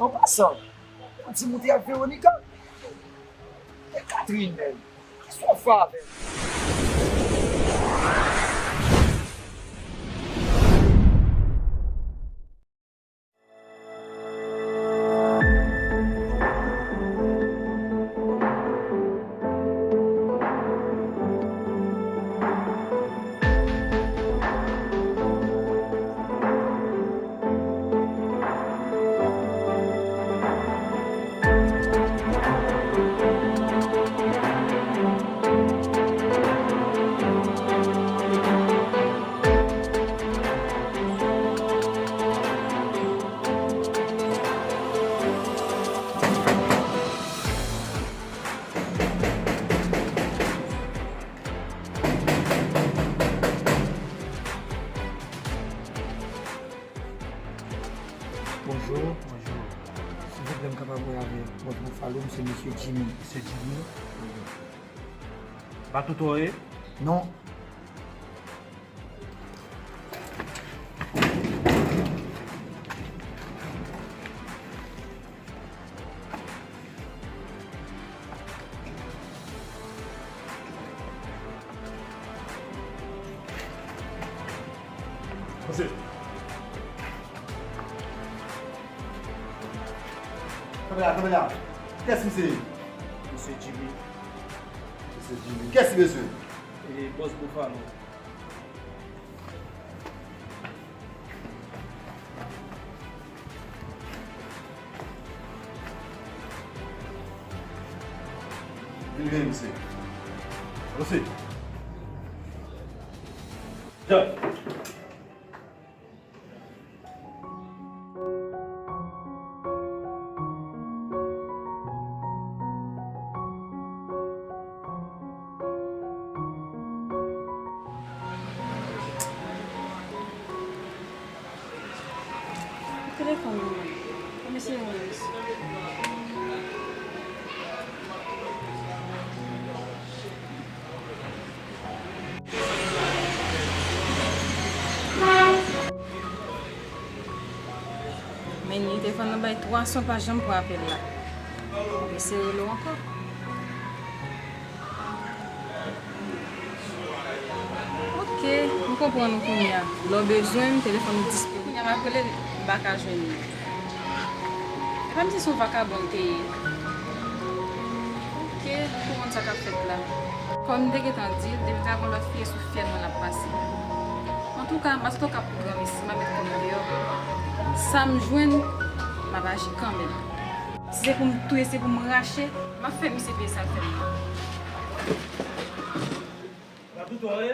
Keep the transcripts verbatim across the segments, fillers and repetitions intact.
An pasan, yon ti moute ak Veronica. E Catherine menm. Kisa w fè avè l? Bonjou. Bonjou. Silvouplè, m kapab pale avèk bòs Buffalo, m se mesye Jimmy. Mesye Jimmy? Wi. Batouto ye? Non. Pase. Kanpe la, kanpe la. Kiyès misye ye? Misye Jimmy. Misye Jimmy. Kiyès li bezwen? E bòs Buffalo. Vin, vin, misye. Osi. Jòj. Telefòn nan men. Mesye Moris. Men li telefòn nan bay twa san, pa janm pran apèl la. Mesye rele w ankò. Ok, m konprann ou kounye a. Lè w bezwen m, telefòn ou disponib. Kounye a m ap rele l, m pa ka jwenn li. Epa misye se yon vakabon l te ye? Ok, m konprann sa k ap fèt la. Kòm m te gentan di l, depi ta gon lòt fi, e sou fyèl mwen l ap pase. Antouka, m pa sot okap pou granmesi, m ap met kò m deyò. Sa m jwenn, m ap aji kanmenm. Si se pou m touye, se pou m rache, m ap fè misye peye sa l fè m nan. Batouto ye?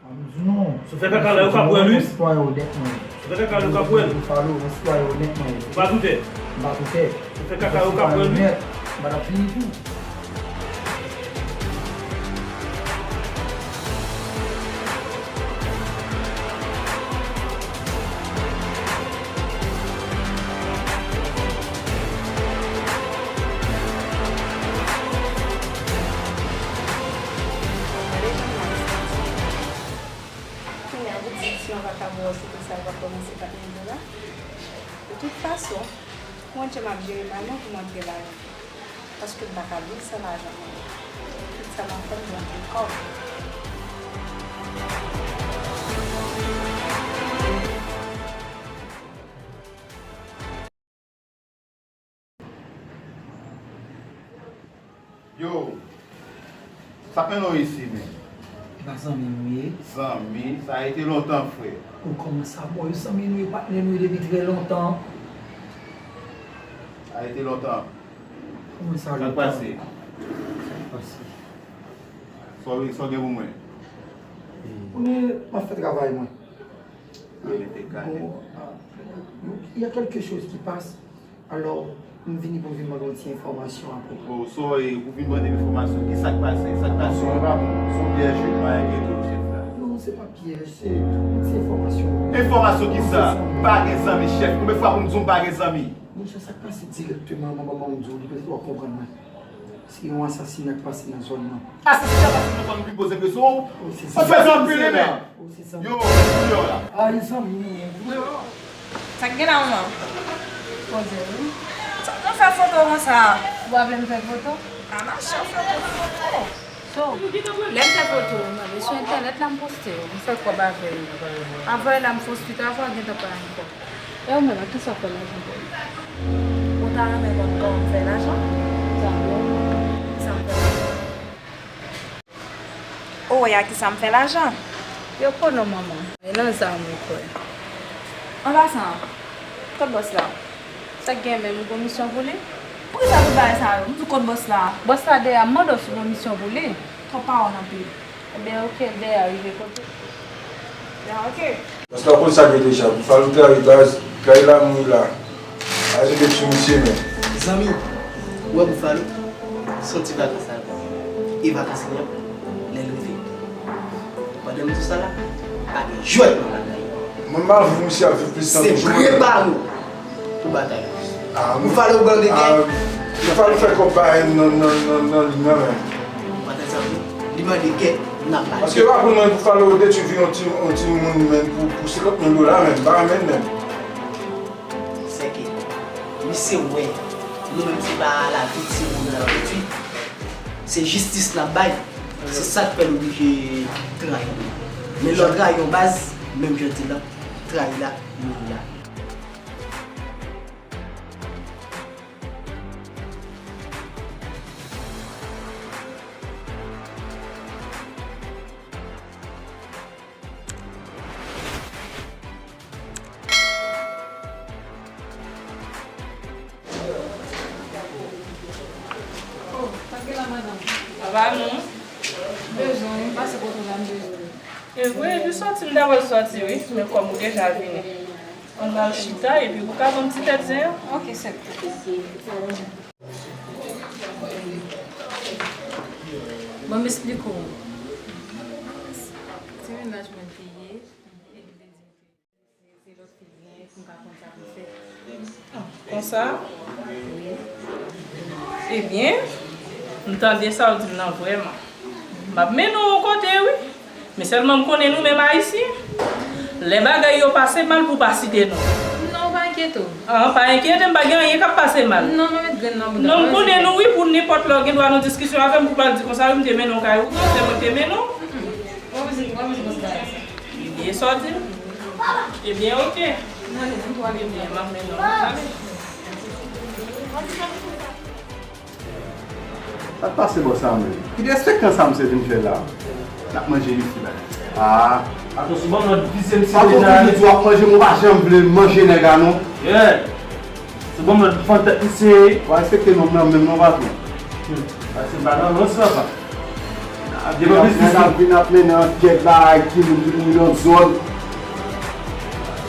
A, m di w non. Si w fè kaka la, yo ka pran li. Yon sitwayen onèt mwen ye. Si w fè kaka la, yo ka pran li. Buffalo, yon sitwayen onèt mwen ye. Ou pa doute? M pa doute. Si w fè kaka, yo ka pran li. Yon sitwayen onèt, m pa t ap vini tou. Kounye a, pou di si yon vakabon se konsa l va kòmanse patnè l la. De tout fason, pou yon jan m ap jere mal mwen pou m antre lajan. Paske m pa ka viv san lajan mwen. Tout sa m ap fè, m dwe antre kò m. Yo, sa k mennen w isi menm? E pa zanmi nou ye? Zanmi? Sa rete lontan, frè. Ou kòmanse ap wè zanmi nou ye, patnè nou ye depi trè lontan. Sa rete lontan. Kòman sa, sa k pase? Sa k pase? Sa w, sa w gen pou mwen? Konnen m ap fè travay mwen. Bon, il y a quelque chose qui passe. Alò, m vini pou m vin mande yon ti enfòmasyon apre. Oh, sorry, ou vin mande m enfòmasyon. Kisa k pase? Sa k pase? Son pyèj, wi. Pa enkyete w, chèf la. Non, se pa pyèj, se yon ti enfòmasyon. Enfòmasyon kisa? Pa gen zanmi, chèf. Konbyen fwa pou m di w m pa gen zanmi? Monchè, sa k pase dirèkteman, manman, manman, m di w, li petèt w ap konprann mwen. Se yon asasina k pase nan zòn nan. Asasina pase nan zòn, vin poze kesyon. Ou fè zanmi, men. Yo, yo la. A, e zanmi nou menm. Sa k gen la, manman? Poze, wi. Fè foto konsa. Ou pa vle m fè foto? A, mache, fè foto. So, lè m fè foto, m ale sou entènèt la, m poste yo. M fè kòb avè yo. Avè la, m fè ospital, fò w gentan pa yon kòb. E ou menm, ak kisa w fè lajan? Ou ta renmen konn kòman m fè lajan? Sa bon. Sa m fè lajan. Ou wè a kisa m fè lajan? Yo konnen w, manman. E nan zam ou kwè. An pasan, kot bòs la? Sa k gen menm, ou gon misyon pou li? Poukisa tout bagay sa yo? M di w kot bòs la? Bòs la dèyè a, m mande w si w gon misyon pou li. Twòp pawòl anpil. Ebyen, oke, l dèyè a, rive kote. Ya, oke. Paske w konn sa gen deja, Bouffalo travay baz, kay la mouri la. Ajoute sou misye men. Zanmi, ou wè Bouffalo, se yon ti vakans la l pran. E vakans li an, lè l rive. Pandan m di w sa la, pa gen jwèt nan lakay. Mwen m pa vle misye ap viv plis tan toujou. Se prepare w pou batay. Ah, Bouffalo ban de gè. Ah, Bouffalo fè kòb bay nan, nan, nan, nan liy nan men. Pandan sa, li mande gè, n ap ba. Paske pa pou mwen Bouffalo detwi vi yon ti, yon ti moun men pou, pou senkant mil dola men, m pa renmen l menm. Sèke, misye wè, nou menm se pa lavi timoun nan detwi. Se jistis n ap bay. Se sa k fè l oblije trayi nou. Men lè w trayi yon baz, menm jan di la, trayi la, mouri la. Oh, sa k gen la, madanm? Sa va, non? Bezwen, wi, pase kote w la, m bezwen. E vre, epi sòti, m ta pral sòti, wi, men kòm ou deja vini. Ann al chita, epi ou ka ban m ti tèt zen an? Ok, sèk. Bon, m esplike w. Se mennaj mwen te ye, e li te di m ke se, se lòt fi l genyen pou m ka konn sa pou l fè. Ah, konsa? Wi. Ebyen, m tande sa w di m nan vrèman. M ap mennen w yon kote, wi. Men sèlman m konnen nou menm Ayisyen, lè bagay yo pase mal pou pa site non. Non, pa enkyete w. Ah, pa enkyete m, pa gen anyen k ap pase mal. Non, non, met grenn nan bouda. Non, m konnen nou wi, pou nenpòt lè w gen dwa nan diskisyon avè m, pou pral di konsa, wi, m te mennen w kay ou, se mwen k te mennen w. Mm-mm. Ou pa bezwen, ou pa bezwen konsidere sa. Ebyen, sa w di m? Ebyen, oke. N ale, nou tou ale. Ebyen, m ap mennen w. Ale. Sa k pase bò sa menm? Ki derespektan sa misye vin fè la? N ap manje isi la. Ah. Atò, sou ban m lòd vizye misye deja. Sa konprann li di w ap manje, mwen pa janm vle manje nèg la non. Yeah. Sou ban m lòd fann tèt misye. Ou pa respekte nonm nan menm non, patwon. Hmm. Pase m pa nan lòs la, pa. Devan biznis. Nèg ap vin ap mennen antyèt bagay ki moun ki mouri nan zòn.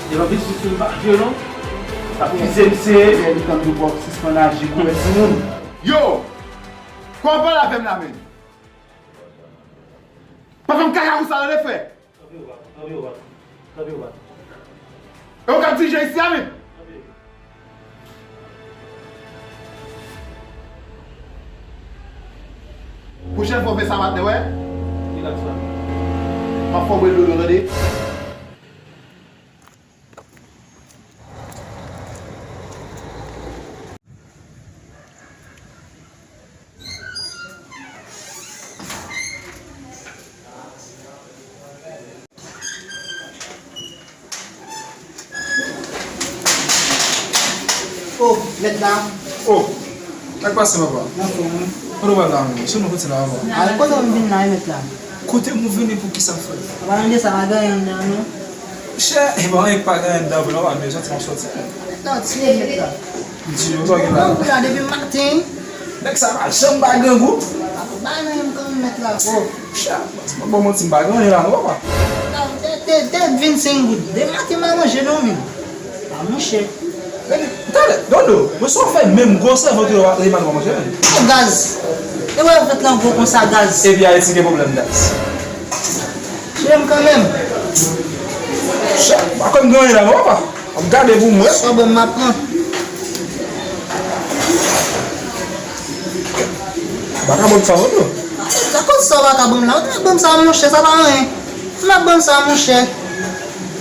Devan biznis li pa jwe non. Sa fize misye. Fè li tann nou pou w ap sispann aji kouwè timoun. Yo! Kòman pale avè m la menm? Pa fè m kaka konsa tande frè. Kanpe w pa, kanpe w pa, kanpe w pa. E ou k ap dirije isi a menm? Pwochèn fwa w fè sa m ap wè. Rilaks la. M ap fè w bwè dlo tande. Oh, mèt la. Oh, sa k pase papa? Anfòm, wi. Kote w pral la menm? Se nou kote la papa. A, kote m vin la, wi, mèt la. Kote m vini pou kisa frè? Papa, mande sa, pa gen anyen anndan non. Chè, e pa anyen k pa gen anndan vre non, papa, men sòti m ap sòti. Sòti, mèt la. Di yo sa w gen la. Grangou la depi maten. Nèg sa pa janm bay grangou. Bay nan yon kanmèt la fò. Chè, se pa bon manti, m pa gen anyen la non, papa. Te, te, te vennsenk goud. De maten m pa manje non, men. Pa mouche. Talè, Dodo, mwen sa w fè menm gwo sèvo ke w ap remane w pa manje menm. Gaz. E wè vant lan gwo konsa, gaz. Epi Ayiti gen pwoblèm gaz. Chire m kanmenm. Chè, m pa konn gen anyen la non, papa. W ap gade pou mwen. Sa w ban m, m ap pran. Vagabon sa, Dodo. Sa koz sa w vagabon la. Ou t ap ban m sa, monchè, sa pa anyen. Ou t ap ban m sa, monchè.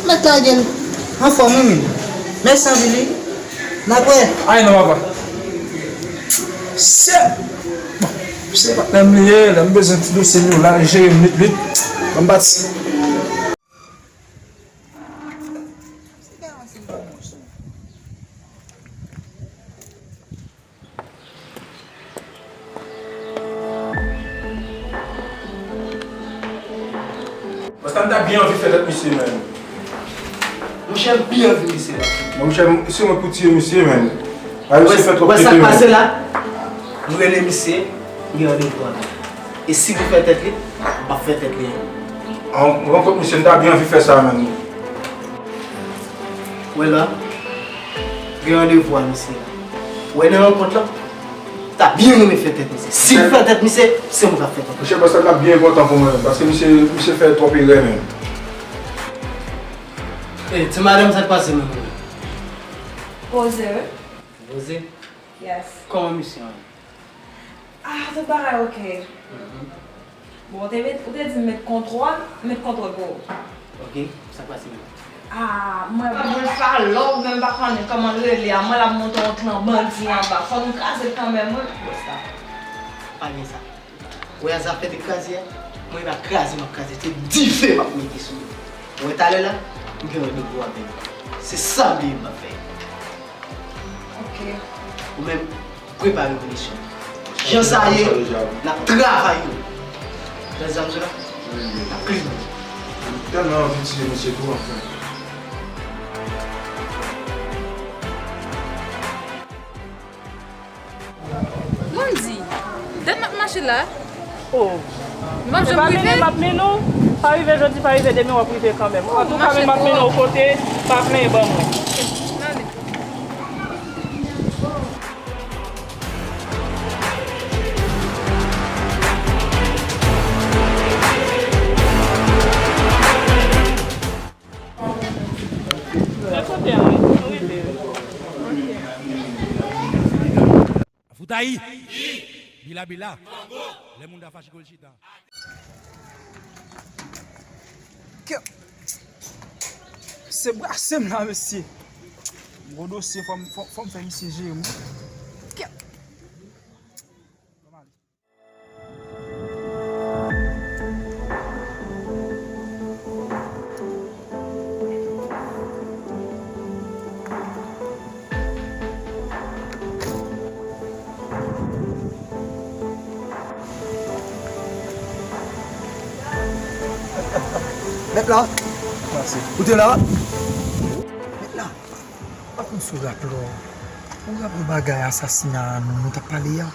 Mèt lage l. Anfòm, wi, men. Mèsi anpil, wi. N ap wè. Ay non, papa. Sè! Bon, se patnè m li ye, lè m bezwen ti dosye m yo la, jere m vit vit. Ban m pati. Paske m ta byen anvi fè tèt misye, menm. Monchè, m byen anvi misye la. Monchè, se mwen pou tiye misye, menm. Ay, misye fè twòp tete, menm. Wè sa k pase la? M rele misye, m gen randevou avè l. E si pou fè tèt li, m ap fè tèt li. An, rankont misye, m ta byen anvi fè sa, menm. Wè la, gen randevou a misye la. Wè nan rankont lan, ta byen renmen fè tèt misye. Si l fè tèt misye, se mwen k ap fè tèt. Monchè, bòs la t ap byen kontan pou mwen, paske misye, misye fè twòp erè, menm. E, ti madanm, sa k pase menm? Poze, wi. Poze? Yes. Kòman misye an ye? Ah, tout bagay oke. Mhm. Bon, ou te met, ou te di m met kontwòl, m met kontwòl pou ou. Oke, sa k pase menm? Ah, mwen boul falò, ou menm pa konnen kòman l rele a. Mwen l ap monte yon klan bandi anba. Fò nou kraze l kanmenm, wi. Bòs la, pa gen sa. Ou wè zafè de kraze a? Mwen pa kraze m ap kraze, se dife m ap mete sou li. Ou wè talè la, m gen randevou avè l. Se sa m vle m ap fè. Ok. Ou menm, prepare pou misyon. Jan sa ye, n ap travay yo. Jan zam sou la, n ap kle yo. M tèlman anvi tiye misye tou, anfen. Blondy, dat m ap mache la. Oh. M ap janm rive. M ap mennen w, pa rive jodi, pa rive demen, w ap rive kanmenm. Antouka, men m ap mennen w kote, pa plenyen ban mwen. Afoutayi! Bila bila! Lè moun ta fache kou l chita. Kè! Se brase m la, mesye. Gwo dosye, fò m, fò, fò m fè misye jere m. Kè! Mèt la. Ou te la? Mèt la. Pa konn si w raple w. Ou raple w bagay asasina nou, nou t ap pale a?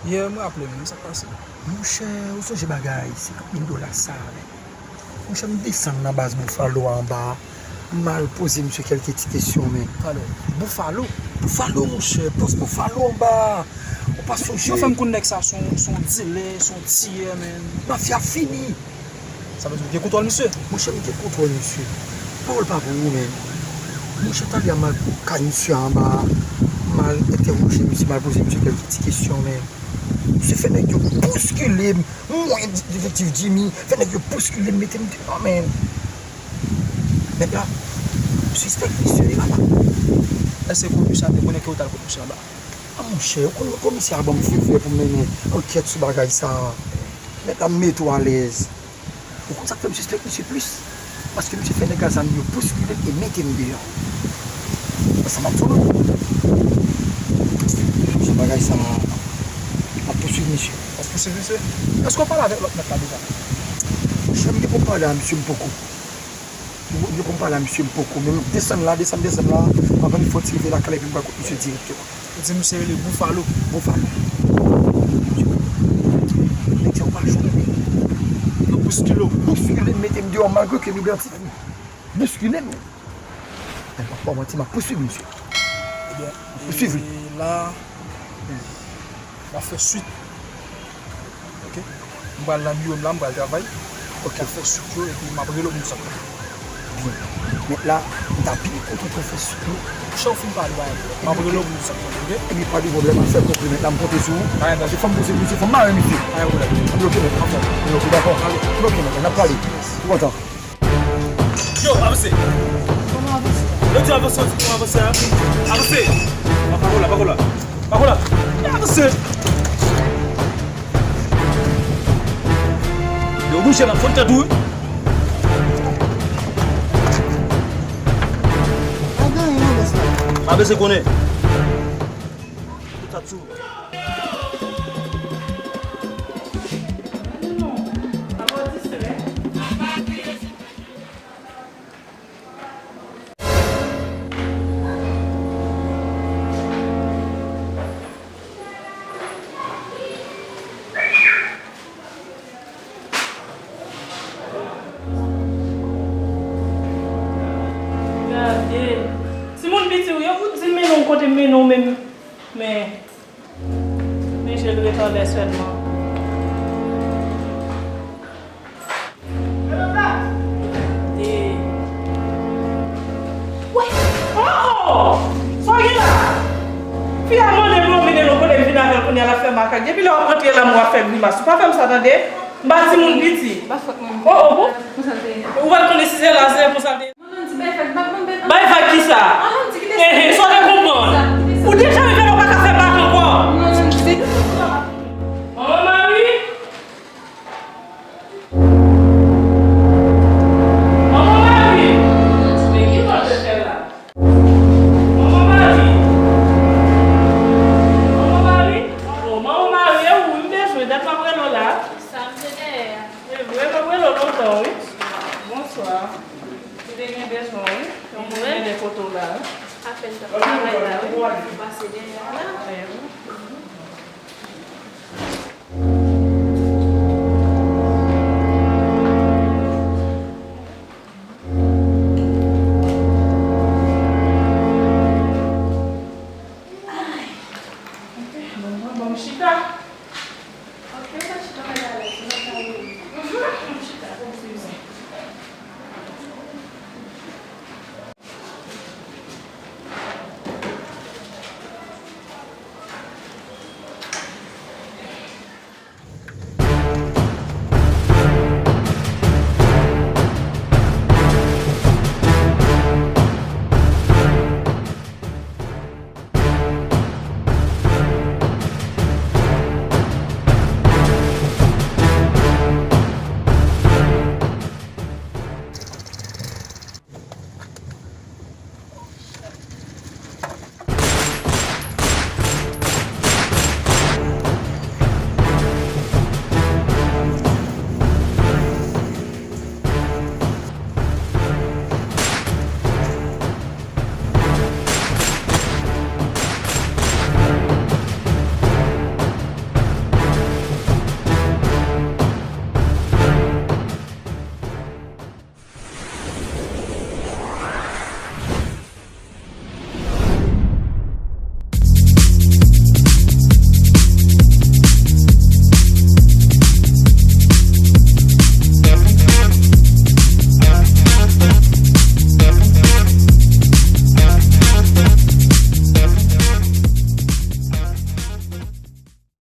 Yè, m raple m, sa k pase? Monchè, ou sonje bagay senkant mil dola sa a, men. Monchè, m desann nan baz Bufalo a anba a. M al poze misye kèlke ti kesyon, men. Talè. Bufalo? Bufalo, monchè, pòs Bufalo anba a. Ou pa sonje? Yo fè m konn nèg sa se yon, se yon dilè, se yon tiyè, men. Mafya fini. Sa vle di ou gen kontwòl misye? Monchè, m gen kontwòl misye. Pawòl pa pou ou, men. Monchè, talè a m al kay misye anba a, m al entèwoje misye, m al poze misye kèlke ti kesyon, men. Misye fè nèg yo bouskile m, mwen, Detèktiv Jimmy, fè nèg yo bouskile m, mete m deyò, men. Nèg la, m sispèk misye wi, papa. Èske komisè a te konnen ke ou t al kot misye anba? A, monchè, ou konn komisè a ban m fevè pou m mennen ankèt sou bagay sa a. Nèg la, m mete w alèz. Ou konn sa k fè m sispèk misye plis? Paske misye fè nèg a zam yo bouskile m e mete m deyò. Sa m ap di w non. Sou bagay sa, m ap pouswiv misye. W ap pouswiv misye? Èske w pale avèk lòt mèt la deja? Monchè, m gen pou m pale a misye, m poko. M gen pou m pale a misye, m poko. Men m desann la, desann, desann la. M ap rann fò ti rive lakay la epi m pral kot misye dirèkteman. Ou di misye rele Bufalo. Bufalo. Nèg sa yo pa jwenn li. Yo bouskile w. Bouskile m, mete m deyò malgre ke m idantifye. Bouskile m. Men pa fè w manti, m ap pouswiv misye. Ebyen, m ap pouswiv li. E la, m ap fè swit. Ok? M pral nan biwo m la, m pral travay. Ok. M ap fè swit yo, epi m ap rele w pou m sa. Byen. Men la, m ta byen kontan pou fè swit yo. Chè w fin pale, bay. M ap rele w pou m sa, ok? Epi pa de pwoblèm, m ap fè konpliman la, m konte sou ou. Se fò m poze misye, fò m mare misye. Pa gen pwoblèm. Bloke mèt, anfòm. Bloke, dakò. Bloke mèt, n ap pale. M kontan. Yo, avanse. Kòman avanse? Yo di avanse, yo di kòman avanse a? Avanse. Pa, pa kola, pa kola. Pa kola. Yo, avanse. Se. Yo bouje la, fò n tèt ou wi. Pa gen anyen non, bòs la. Pa bezwen konnen. Tout sa sou. Gade. Timoun piti ou ye, ou di mennen w kote mennen w menm. Men, men je l ret anlè sèlman. Gade. Wè. Oh, oh! Sa w gen la? Fi a mande pou yo mennen l yon kote, m vin avè l kounye a, l ap fè makak. Depi lè w ap rantre la, m w ap fè grimas. Ou pa fè m sa, tande? M pa timoun piti. Pa fòt mwen. Oh, oh, bon. Konsa l te ye. Ou pa t konnen si se la, se konsa l te ye. Malandji, bay vag, bay, bay, bay. Bay vag kisa? Malandji, kite sa. Ehe, sa w te konprann? Kite sa, kite sa. Ou deja rive la, ou pa ka fè bak ankò. Malandji, se... Manman Mari? Manman Mari! Men ki sa w te fè la? Manman Mari! Manman Mari! Oh, Manman Mari, e ou wi m bezwen, dat m ap rele w la. Sa m te dèyè a. E vre, m ap rele w lontan, wi. Bonswa. Ou te gen bezwen, wi. Yon moun mennen kote w la, wi. Apèn t ap travay la, wi. Ou pase dèyè a la. E wi. Ay. Ok, bon, bon, bon, chita.